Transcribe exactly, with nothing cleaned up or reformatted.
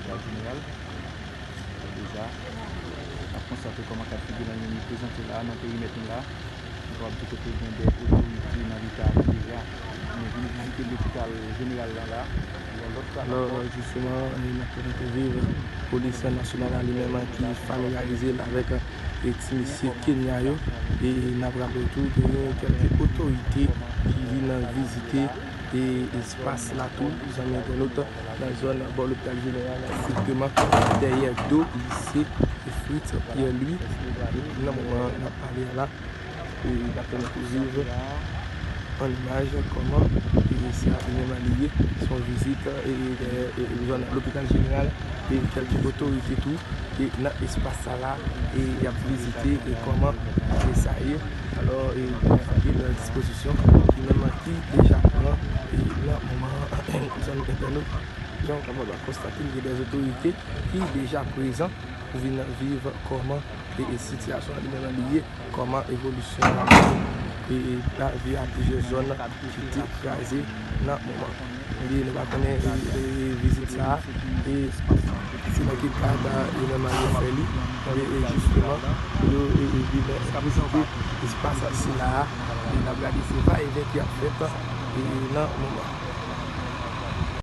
Lopital Jeneral. Deja, n ap konstate kòman ka figi nan li prezante la, nan perimèt nou la. Nou kapab di kote gen de otorite nan Leta deja. Nou vin vizite lopital jeneral la la. Alò, jisteman, n ap prezante viv polis nasyonal la li menm ki familiarize l avèk e ti mesye Kenya yo. E n ap raple tou, genyen kèlke otorite ki vin vizite e espas la tou, zanmi entènot, nan zòn bò lopital jeneral, estrikteman dèyè do lise Fritz Pierre Louis. Nan moman n ap pale a la, e n ap pèmèt ou viv an imaj kòman e sa li menm li ye, se yon vizit e, e, e zòn lopital jeneral e kèlke otorite tou e nan espas sa la e y ap vizite e kòman e sa ye. Alò, e gen anpil dispozisyon ki menm ki deja pran e nan moman an, zanmi entènot, jan w kapab konstate, gen de otorite ki deja prezan pou vin viv kòman e, e sitiyasyon an li menm li ye, kòman evolisyon e, e lavi a plizyè zòn ki te kraze nan moman. Ebyen, nou pa konnen e, e, e vizit sa a e se nan ki kad e menm yo fè li. Ebyen, e jisteman, pou yo e, e vin vizite espas sila a e n ap gade se va e vyen ki ap fèt e nan moman.